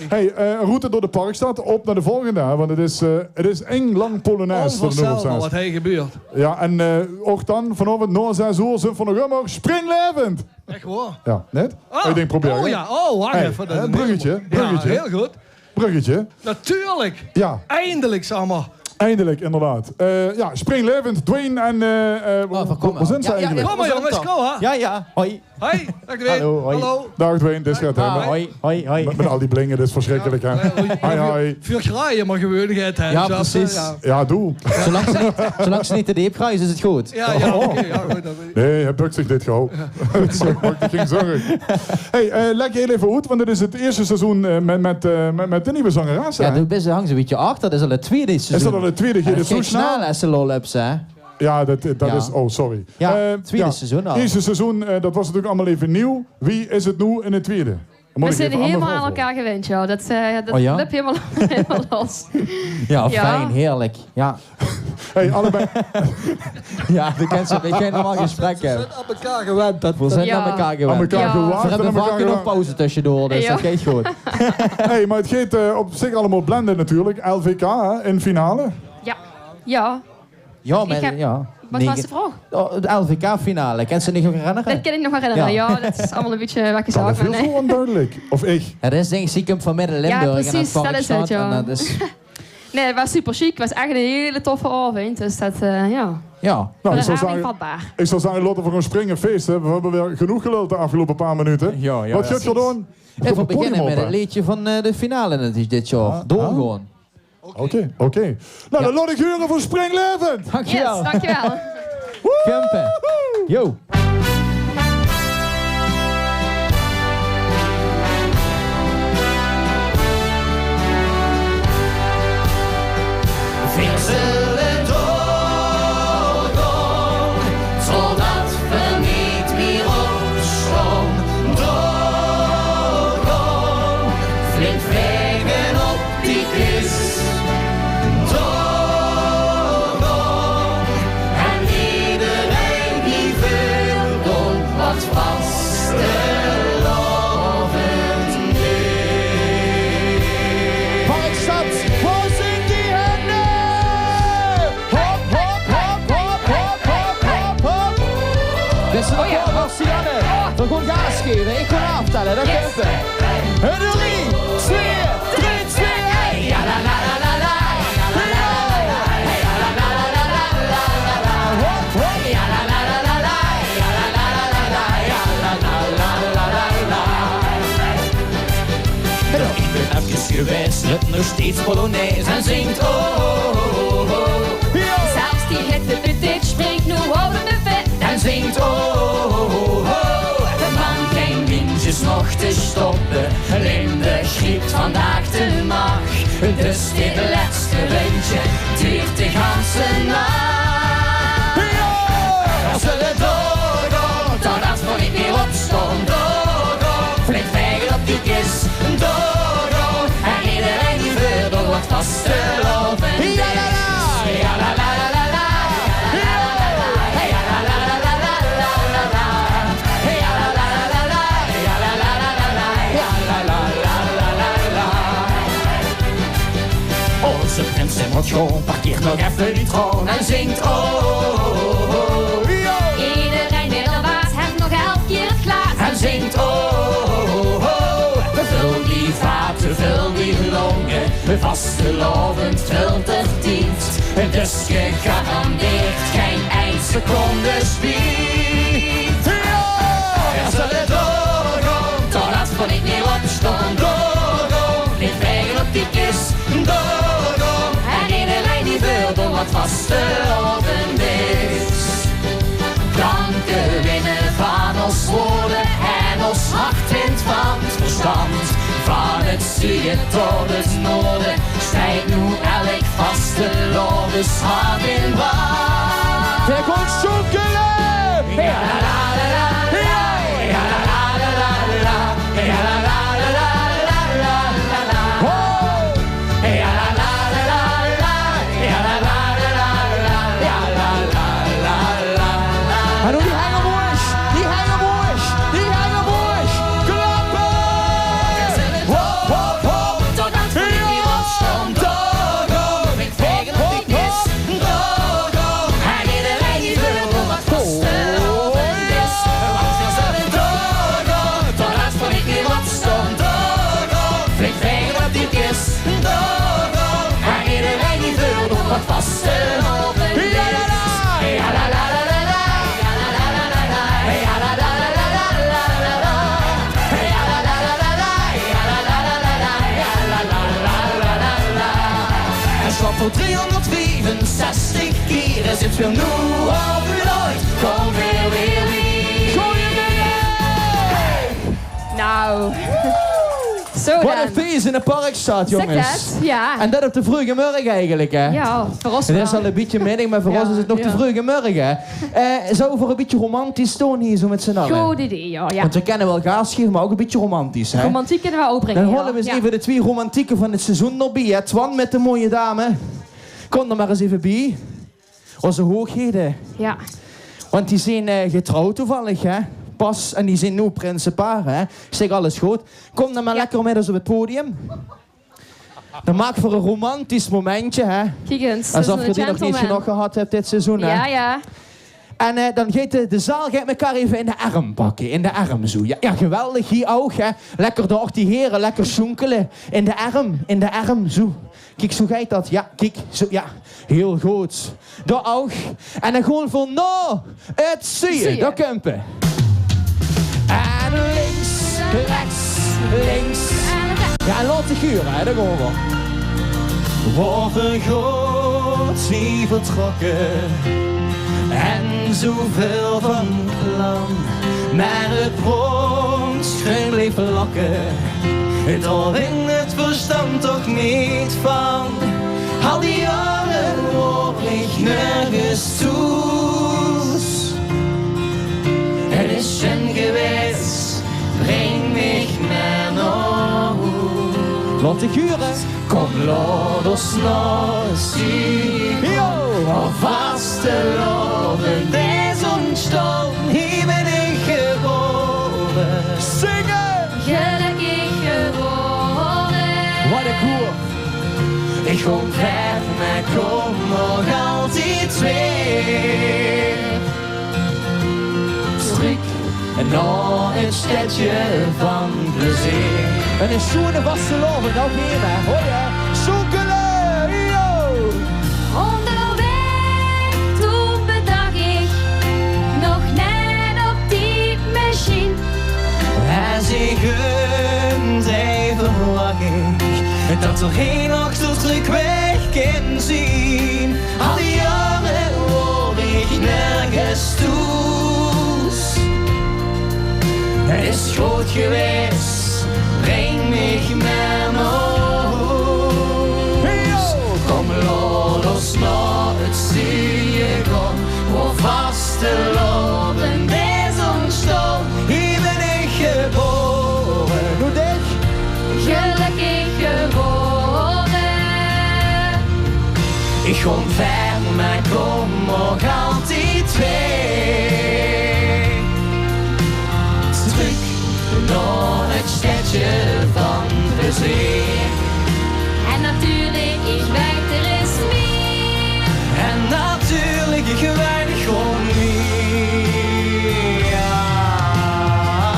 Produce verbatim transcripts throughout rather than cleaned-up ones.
Hey, eh, route door de Parkstad, op nao de volgende, hè, want 't is, eh, 't is ing lang polonaise. Ónveurstelbaar wat hie gebeurt. Jao, en, eh, ouch dan vanaovend nao zès oer zint v'r nog ummer springlaevend. Ech waor? Jao, net? Ah, ich dink, probeer, oh hè? Jao, oh, wach effe. Hey, eh, bruggetje, bruggetje. Jao, hiel good. Bruggetje. Natuurlik. Jao. Eindelik, zag mer. Eindelik, inderdaad. Eh, jao, springlaevend, Dwayne en, eh, eh, wo zint ze eigelik? Kóm mer, jónges, kóm, hè. Jao, jao. Hoi. Hoi, daag Dwayne. Hallo, hoi. Hallo. Daag Dwayne, dit is Gert Hemmen. Hoi, hoi, hoi. Mit, mit al die blinge, dit is versjrikkelik, hè? Jao, jao, hoi, hoi. Veer graaie mer gewoon, Gert, hè? Jao, precies. Jao. Jao, doe. Zoelang ze neet, zoelang ze neet te deep graje, is 't good. Jao, jao, oké, jao, good, dan weit ich. Nae, hae bök zich dit gewoon. Maak dich gein zörg. Hey, eh, lèk hiel effe oet, want dit is 't ierste seizoen, eh, mit, mit, eh, mit, mit de nuuje zangeres, hè? Jao, doe bis, hangs e bietje achter. Dat is al 't twiede seizoen. Is dat al 't twiede? Geit 't zoe snel? Snel es se lol höbs, hè? Jao, dat, dat is, oh, sorry. Jao, eh, twiede seizoen al. Ierste seizoen, eh, dat waas natuurlik allemaol effe nuuj. Wie is 't noe in 't twiede? Veer zeen hielemaol aan elkaar gewend, jao. Dat, eh, dat löp hielemaol, hielemaol los. Jao, fijn, heerlik. Jao. Hey, allebei. Jao, doe kins 't, ich kin normaal gesprek höbbe. Veer zeen aan elkaar gewend, dat... Veer zeen aan elkaar gewend. Aan elkaar gewend. Veer höbbe vaak genóg pauze tösjedoor, dus dat geit good. Hey, mer 't geit, eh, op zich allemaol blende natuurlik. L V K, hè, in finale. Jao. Jao. Jao, mer, jao. Wat waas de vraog? Oh, 't L V K-finale. Kins se dich nog herinnere? Dat kin ich nog herinnere, jao. Dat is allemaol e bietje weggezaak, mer nae. Väöl veur ónduidelik. Of ich? 't Is dink ich stiekem van Midden-Limburg en oet Parkstad. Jao, precies, dat is 't, jao. Nae, 't waas super sjiek. 't Waas ech 'ne hiele toffe aovend. Dus dat, eh, jao. Jao. Noe, ich zou zage, ich zou zage, laote v'r gewoon springe, feeste. V'r höbbe weer genóg geluld de aafgeloupe paar minute. Jao, jao. Wat geit geer doon? V'r beginne mit 't leedje van, eh, de finale dit, dit jaor. Doorgaon. Oké, oké. Noe, dan laot ich hure van Springlaevend. Dankjewel. Yes, dankjewel. Kumpe. Yo. Veer zulle doorgaon, totdat veer neet mieë opstaon. Doorgaon, flink vaege op die kis. Doorgaon en ederein die veurdoon wat vastelaovend is. Parkstad, wo zeen die henne? Hop, hop, hop. Dit is 'n Marcianne. Veer gaon gaas geve. Ich gaon aaftelle. Dan kump 'r. Drie, twee, drie, twee, ein. Ich bin efkes gewaes, löp nog steeds polonaise en zing: oh, oh, oh, oh. Zelfs die hitte pitit springk noe euver de vet en zing: oh, oh, oh, oh. Van gein minsj is nog te stoppe, Limburg griep vandaag de mach. Dus dit lètste rundje duurt de ganse nach. Veer zulle doorgaon, totdat veer neet mieë opstaon. Doorgaon, flink vaege op die kis. Doorgaon, en ederein die veurdoon wat vastelaovend is. Ózze prins, dae mót gaon, parkeert nog effe die traon en zing: oh, oh, oh, oh. Ederein dae d'r waas, haet nog elf kier 't glaas en zing: oh, oh, oh, oh. Völ die vate, völ die longe, vastelaovend, völ d'r tied. Dus gegarandeerd gein ein seconde spiet. Veer zulle doorgaon, totdat veer neet mieë opstaon. Doorgaon, flink vaege op die kis. Doorgaon, en ederein die veurdoon wat vastelaovend is. Klanke winne van ós woorde en ós hart wint van 't verstand. Van 't zuie tot 't noorde steit noe elk vastelaoveshart in brand. Veer gaon sjoenkele! Ho! En noe die heng omhoeg, die heng omhoeg, die heng omhoeg. Klappe! Hop, hop, hop, Driehonderdviefenzestig kier is 't weer noe of noeit. Kom weer, weer, weer. Goeiemiddag! Nou. Zo dan. Wat ein fees in 't park staat, jónges. Zèk 't, jao. En det op de vreuge mörge eigelik, hè? Jao, veur ós waal. 't Is al ein bietje middig, mer veur ós is 't nog de vreuge mörge. Eh, zölle v'r ein bietje romantisch doon hie zo mit z'n alle? Good idee, jao, jao. Want v'r kènne waal gaas gaeve, mer ouch ein bietje romantisch, hè? Romantiek kènne v'r ouch bringe, jao. Dan haole v'r ins effe de twieë romantieke van 't seizoen d'rbie, hè. Twan mit de mooie dame. Kóm d'r mer ins effe bie. Ózze hoeëgheden. Jao. Want die zeen, eh, getrouwd toevallig, hè. Pas, en die zeen noe prinsepaar, hè. Ich zèk: alles good? Kóm dan mer lekker mit ós op 't podium. Dan make v'r ein romantisch momentje, hè. Kiek ins, asof geer die nog neet genóg gehad höbt dit seizoen, hè. Jao, jao. En, eh, dan geit de, de zaal geit mekaar effe in de erm pakke, in de erm, zo. Jao, jao, geweldig, hie ouch, hè. Lekker door die here, lekker sjoenkele. In de erm, in de erm, zo. Kiek, zo geit det. Jao, kiek, zo, jao. Hiel good. Dao ouch. En dan gewoon veur nao 't zuie. Zuie. Dao kump 'r. En links, rechts, links. Jao, en laot dich hure, hè, dao gaon v'r. Waor v'r good zie vertrokke en zoväöl van plan, mer 't brons greun bleef lakke. Dao win 't verstand toch neet van. Al die jaore waor ich nörges thoes. 't Is sjun gewaes, bring mich mer nao hoes. Laot dich hure. Kóm, laot ós nao 't zuie. Jao. Vastelaovend is óntstange, hie bön ich gebore. Zinge! Gelökkig gewore. Wat ein koer. Ich kóm wied, mer kóm nog altied weer trök nao 't stedje van plezeer. En ein sjoene vastelaovend ouch hie, hè. Hoi, hè. Sjoenkele, jao. Óngerwaeg toen bedach ich nog net op die mesjien. Es ich hun zeen, verwach ich det d'r gein achtertrökweg kin zien. Al die jaore waor ich nörges thoes. 't Is good gewaes, bring mich mer nao hoes. Kóm, laot ós nao 't zuie gaon, waor vastelaovend is óntstange, hie bön ich gebore. Doe dich. Gelökkig gewore. Ich kóm wied, mer kóm nog altied weer trök nao 't stedje van plezeer. En natuurlik, ich weit, d'r is mie. En natuurlik, ich weit, ich kóm mie. Jao.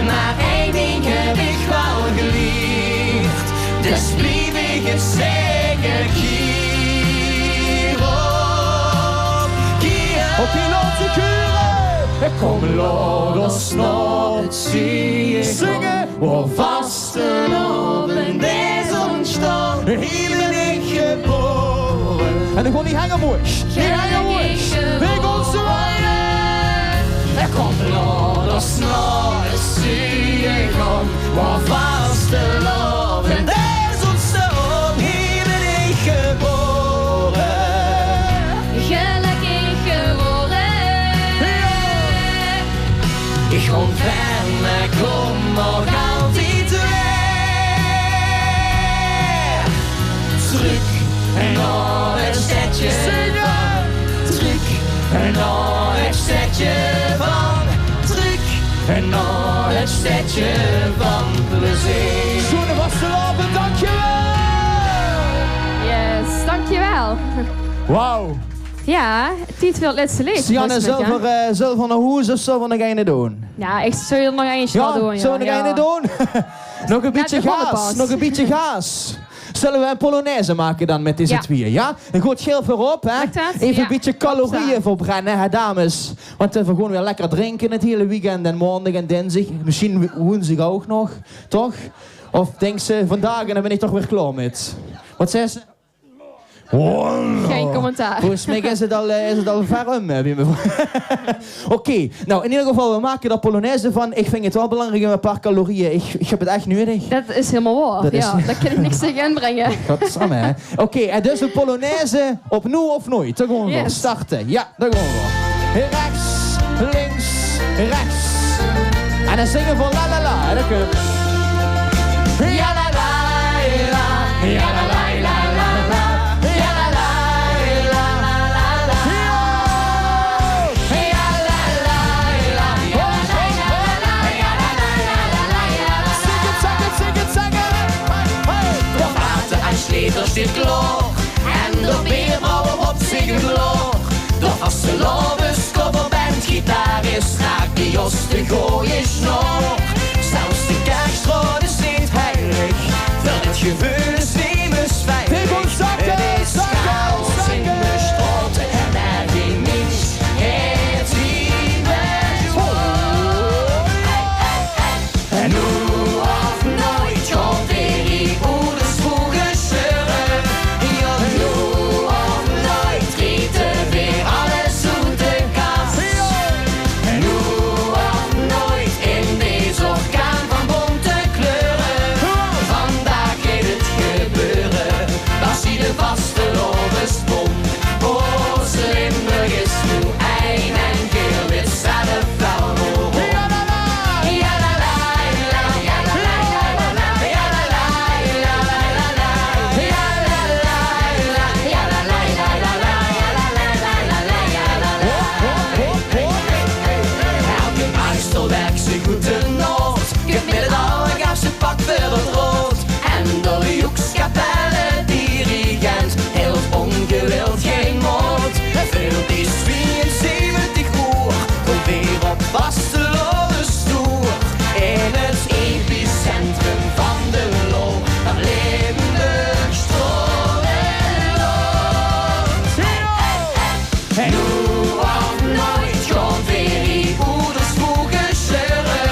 Mer ein dink höb ich waal gelierd, dus blief ich 't zègke: kier op kier. Op die laotste kure. Kóm, laot ós nao 't zuie zinge. Waor vastelaovend is óntstange, hie bön ich gebore. En dan gewoon die hengemoes. Die hengemoes. Veer gaon ze waere. Kóm, laot ós nao 't zuie gaon. Waor vastelaovend is óntstange, hie bön ich gebore. Gelökkig gewore. Jao. Ich kóm wied, mer kóm nog altied weer trök nao 't stedje. Zinge! Trök nao 't stedje van, trök nao 't stedje van plezeer. Sjoene vastelaovend, dankjewel! Yes, dankjewel. Wauw. Jao, tied veur 't lètste leed. Sianne, zölle v'r, eh, zölle v'r nao hoes of zölle v'r nog eine doon? Jao, ich zól d'r nog eintje doon, jao. Zölle v'r nog eine doon? Nog ein bietje gaas, nog ein bietje gaas. Zölle v'r ein polonaise make dan mit deze twieë, jao? Dan gaot geer veurop, hè? Effe ein bietje calorieë verbrenne, hè, dames? Want, eh, v'r gaon weer lekker drinke 't hiele weekend en maondig en dinsdig. Mesjien wo-, woensdig ouch nog, toch? Of dinks se, vandaag, en dan bön ich toch weer klaor mit? Wat zaes se? Geen commentaar. Volges mich is 't al, eh, is 't al ver um, eh, bie mevrouw. Oké, nou, in eder geval, we make d'r polonaise van. Ich ving 't waal belangriek um e paar calorieë. Ich, ich höb 't ech nudig. Det is hielemaol waor. Det is, jao, dao kin ich niks taenge inbringe. Godsamme, hè. Oké, en dus de polonaise op Noe of Noeit. Dao gaon v'r veur. Yes. Starte. Jao, dao gaon v'r veur. Rechts, links, rechts. En dan zinge v'r La La La, hè, det kump. Ja la la la, ja la la la la la, ja la la la la la la. Ja la la la, ja la la la la la. Zing 't, zing 't, zing 't, zing 't. Hey, hey. D'r vaete en sleter steit klaor en d'r beerbrouwer op ziech 'n loor. D'r vastelaoves coverband, gitarist, Aki Jos, de gooje snor. Zelfs de kerkstraot is neet heilig, veur dit geveul is nemes veilig. Zakke, zakke, zakke. Noe of noeit gaon veer oeders vroeg sjeure. Jao, noe of noeit riete veer alles oet de kas. Noe of noeit in dees orkaan van bónte kleure. Vandaag geit 't gebeure, dat is de vastelaovespónt. Oos Limburg is noe ein en geel wit zelf waal. Elke maaister werk ziech good de nood, kump mit 't allergaafste pak veur 't rood. En d'r Joekskapelle dirigent hilt óngewild gein mood. Veer bis twieënzeventig oer, veer op vastelaovestoer in 't epicentrum van de lol, dat Limburg stroomt. Noe of noeit gaon veer oeders vroeg sjeure.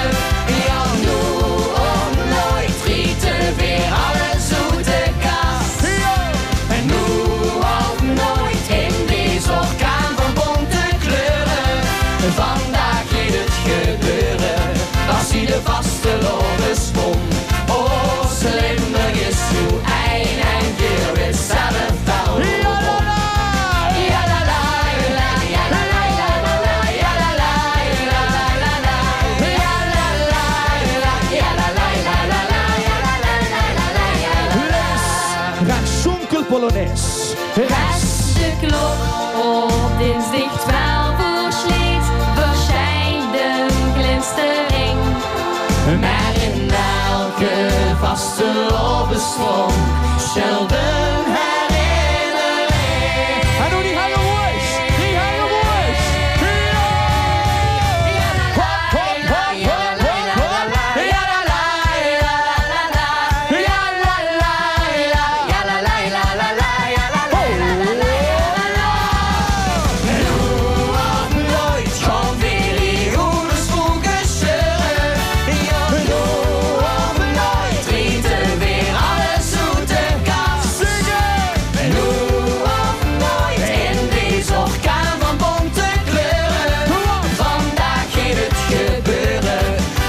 Jao, noe of noeit riete veer alles oet de kas. Noe of noeit in dees orkaan van bónte kleure. Vandaag geit 't gebeure, dat is de vastelaovespónt. Oos Limburg is noe ein en geel wit zelf waal. Links, rechts, sónkel polonaise. Rechts. Es de klok op dinsdig twelf oer sjleet, versjijnt de glinstering. Mer in elke vastelaovespónt sjult 'n herinnering. En noe die helle woes, die helle woes. Hop, hop, hop, hop, hop. Noe of noeit gaon veer oeders vroeg sjeure. Jao, noe of noeit riete veer alles oet de kas. Noe of noeit in dees orkaan van bónte kleure. Vandaag geit 't gebeure,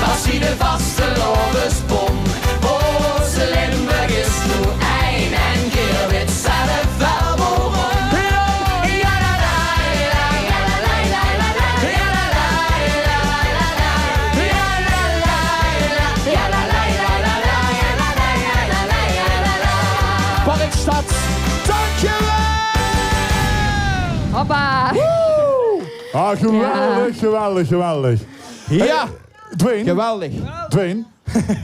dat is de vastelaovespónt. Oos Limburg is noe ein en geel wit zelf waal. Parkstad, dankjewel! Hoppa! Woe! Ah, geweldig, geweldig, geweldig. Jao. Hey, Dwayne. Geweldig. Dwayne,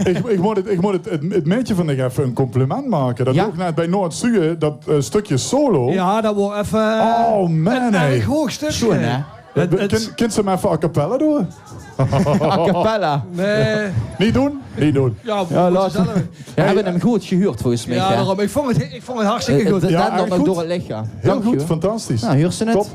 ich, ich mót 't, ich mót 't, 't, 't maedje van dich effe ein compliment make. Det doog ich net bie Noord-Zuid, det, eh, stökske solo. Jao, det waor effe, oh man, ein erg hoog stökske. Sjoon, hè? Kins se 'm effe a cappella doon? A cappella? Nae. Neet doon? Neet doon. Jao, laot. Veer höbbe 'm good gehuurd, volges mich, hè? Jao, daorum. Ich vónj 't, ich vónj 't hartstikke good. Det dan nog door 't lichaam. Hiel good, fantastisch. Noe, huurs se 't? Top.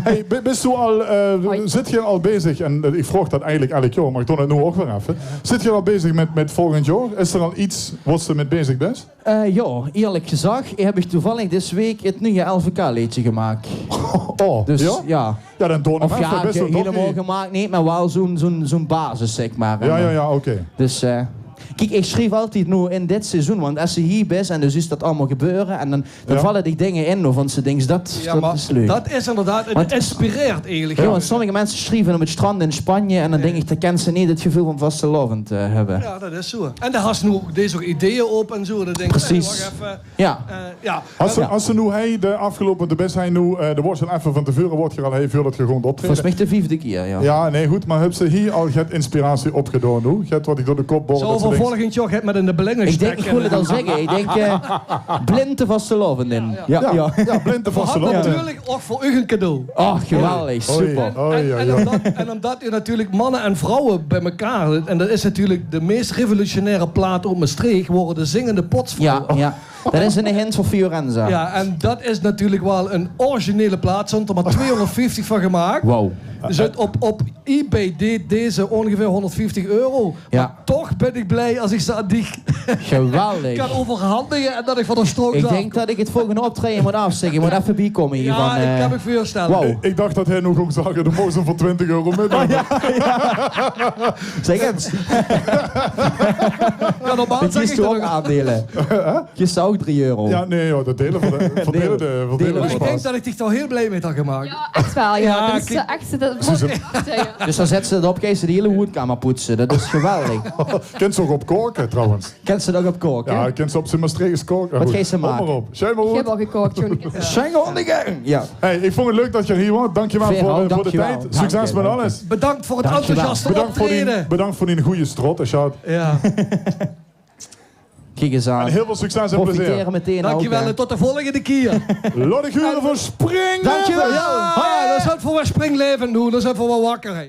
Hey, bi- bis doe al, eh, zit geer al bezig, en eh, ich vraog dat eigelik elk jaor, mer ich doon 't noe ouch weer effe. Zit geer al bezig mit, mit volgend jaor? Is d'r al get wo se mit bezig bis? Eh, jao, ierlik gezag, höb ich toevallig dees week 't nuje L V K-leedje gemaak. Oh, dus jao? Jao, dan doon 'm effe. Bès se toch hielemaol gemaak neet, mer waal zoe'n, zoe'n, zoe'n basis, zègk mer. Jao, jao, jao, oké. Dus, eh, kiek, ich sjrief altied noe in dit seizoen, want es se hie bis en dus is dat allemaol gebeure en dan Dan valle dich dinger in, noe, van se dinks, dat, dat is leuk. Dat is inderdaad, 't inspireert eigelik. Jao, want sommige minse sjrieve op 't sjtrand in Spanje en dan dink ich, dan kins se neet 't geveul van vastelaovend eh, höbbe. Jao, dat is zoe. En dan has se noe ouch dees ouch ideeë op en zoe. Dan dink ich, precies. Hey, wach effe. Jao. Eh, jao. Has se, has se noe, hey, de aafgeloupe, de bis, hey, noe, eh, de woors al effe van te veure, woort geer al, hey, veurdat geer goont optraeje? Volges mich de viefde kier, jao. Jao, nae, good, mer höbs se hie al get inspiratie opgedaon noe? Get wat dich door de kop boort? Zouwe v'r volgend jaor get mit in de belinge stèkke? Ich dink, ich wól 't al zègke. Ich dink, eh, blinde vastelaovend in. Jao, jao. Jao, blinde vastelaovend. V'r höbbe natuurlik ouch veur uch e cadeau. Och, geweldig. Super. En, en, en ómdat, en ómdat geer natuurlik manne en vrouwe bie-ein höb, en dat is natuurlik de meis revolutionaire plaat oet Mestreech, waere de zingende potsvrouwe. Jao, jao. Dat is 'ne hint veur Fiorenza. Jao, en dat is natuurlik waal 'n originele plaat. Zeen d'r mer tweehóngerdvieftig van gemaak. Wow. Dus op, op eBay deet deze óngeveer hóngerdvieftig euro. Jao. Toch bön ich blij es ich ze aan dich kan euverhandige en dat ich van de strook zaag. Geweldig. Ich dink dat ich 't volgende optraeje mót aafzègke. Ich mót effe biekómme hie van, eh, ich kan mich veurstelle. Wow. Ich, ich dach dat hae noe góng zègke, doe moogs 'm veur twintig euro mitnumme. Oh, jao, jao. Zèk ins. Jao, normaal zègk ich dat ouch. Aandele. Geer zouw drie euro. Jao, nae, jao, dat deile v'r, v'r deile de, v'r deile de sjpaas. Ich dink dat ich dich dao hiel blij mit had gemaak. Jao, ech waal, jao. Jao, dat is, kiek, eh, ech, dat mót ich ech zègke. Dus dan zèts se dat op, geis se de hiele hoedkamer poetse. Dat is geweldig. Kins se ouch op kaoke, trouwens. Kins se dat ouch op kaoke? Jao, kins se op zien Mestreechs kaoke. Wat geis se make? Kom mer op. Sjei mer good. Ich höb al gekaok, John. Sjei good, jao. Hey, ich vónj 't leuk dat geer hie waort. Dankjewel veur, eh, veur de tied. Succes mit alles. Bedank veur 't enthousiaste optraeje. Bedank veur die, bedank veur die gooj strot, hè, sjaat. Jao. Kiek ins aan. En hiel väöl succes en plezeer. Profiteer meteen ouch, hè. Dankjewel en tot de volgende kier. Laot uch hure van Springlaevend. Dankjewel. Jao, dan zeen v'r weer springlaevend noe. Dan zeen v'r weer wakker, hè.